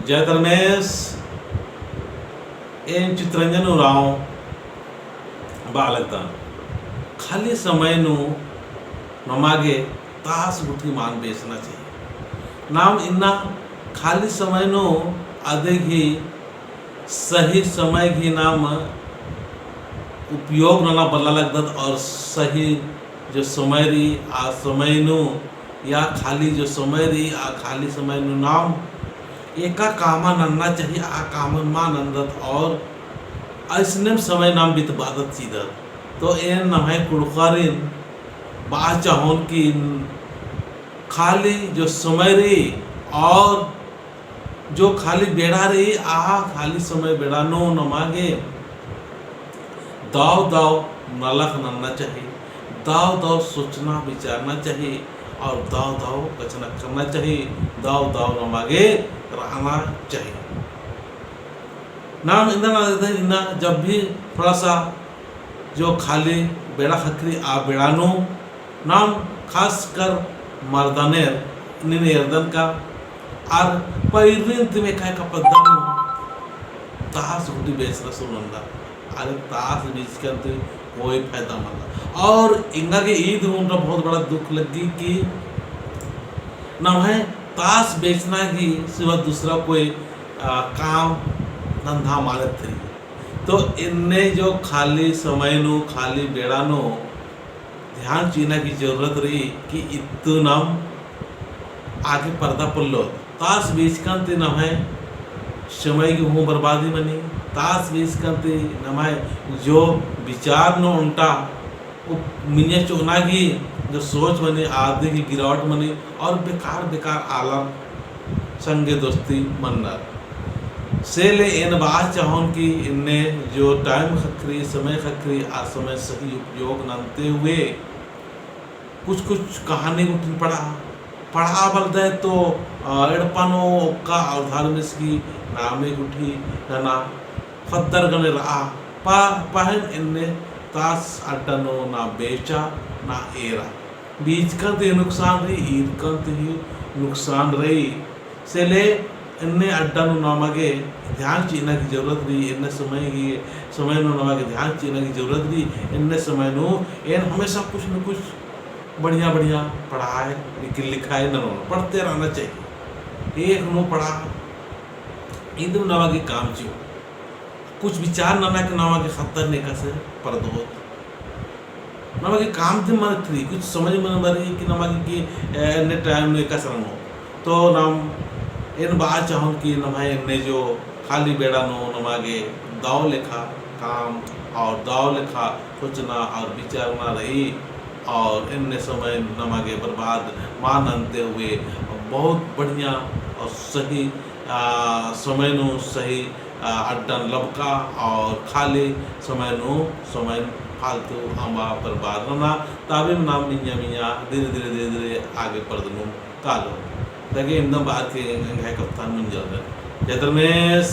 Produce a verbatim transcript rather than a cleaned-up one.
जय धर्मेस, एन चित्रंजन उराँव बआ लगदन। खाली समय नू नमा गे तास गुट्ठी मल बेचना चाहिए। नाम इन्ना खाली समय नू अदि गही सही समय गही नाम उपयोग नना बल्ला लगदत और सही जो समय रई, आ समय नू या खाली जो समय रई, आ खाली समय नू नाम एका कामा नन्ना चाहिए, आ कामन मल नन्दत और अइसनेम समय नाम बितबादत चिदत। तो एन नम्है कुँड़ुख़ारिन बआ चाहोन कि खाली जो समय रई और जो खाली बेड़ा रई, आ खाली समय बेड़ा नू नमा गे दव दव नलख नन्ना चाहिए, दव दव सोचना विचारना चाहिए और दव दव कछनखरना चाहिए, दव दव नमा गे रअना चाहिए। नाम इन्ना ना इन्ना जब भी थोड़ा सा जो खाली बेड़ा ख़क्खरी आ बेड़ा नू नाम खासकर मर्दानेर नीन एरदन का आर पैरिन तिम एका एका पद्दा नू तास गुट्ठी बेचना शुरू नन्दर। अरे तास बेचकन ती कोई फायदा मल्ला। और एंगा गे ईद हूँ बहुत बड़ा दुख लग्गी कि नम्है तास बेचना ही सिवा दूसरा कोई, आ, काम धंधा मल एथरी। तो एन्ने जो खाली समय नू, खाली बेड़ा नू ध्यान चिअना की जरूरत रई कि इत्तु नाम आगे परदा पोल्लोत। तास बेचकन ती नम्है समय गही हूँ बर्बादी मनी, तास बेचकन ती नम्है जो विचार नू ओन्टा उ मिंजा चिओना गही जो सोच मनी, आदि गही गिरावट मनी और बेकार बेकार आलर संगे दोस्ती मन्नर। से ले एन बआ चाहोन कि एन्ने जो time ख़क्खरी, समय ख़क्खरी, आ समय सही उपयोग नन्ते हुए कुछ कुछ कहानी गुट्ठिन पढ़ा, पढ़ा बलदय तो, अ, एड़पा नू ओक्का और धर्मेस गही नामे गुट्ठी नना ख़द्दर गने रआ। पा-, पहें एन्ने तास अड्डा नू ना बेचा, ना एरा। बेचकन ती नुकसान रई, ईरकन ती ही नुकसान रई। से ले एन्ने अड्डा नू नमा गे ध्यान चिअना की जरूरत रई, एन्ने समय गही, समय नू नमा गे ध्यान चिअना की जरूरत रई। एन्ने समय नू एन हमेशा कुछ न कुछ बढ़िया बढ़िया पढ़ाई, लिखाई ननोन, पढ़ते रहना चाहिए। एक नू पढ़ा, इदम नमा गे काम चिओ। कुछ विचार नना के नमा गे ख़द्दर नेका से परदोत। नमा गे काम ती मल एथरी, कुछ समझ मल बरई कि नमा गे कि, ए, एन्ने time नू एकासे रअनो। तो नाम एन बआ चाहोन कि नम्है एन्ने जो खाली बेड़ा नू नमा गे दव लेखा काम और दव लेखा सोचना और विचारना रई और एन्ने समय नमा गे बर्बाद मल नन्ते हुए बहुत बढ़िया और सही, आ, समय नू सही आ, अड्डन लबका और खाली समय नू समय फालतू अम्बा बर्बाद नना, ताबिम नाम मिंजा मिंजा धीरे धीरे धीरे धीरे आगे परदनुम कालो। ताकि इमदम बात के एंग्है कत्थन मुंजल। जय धर्मेस।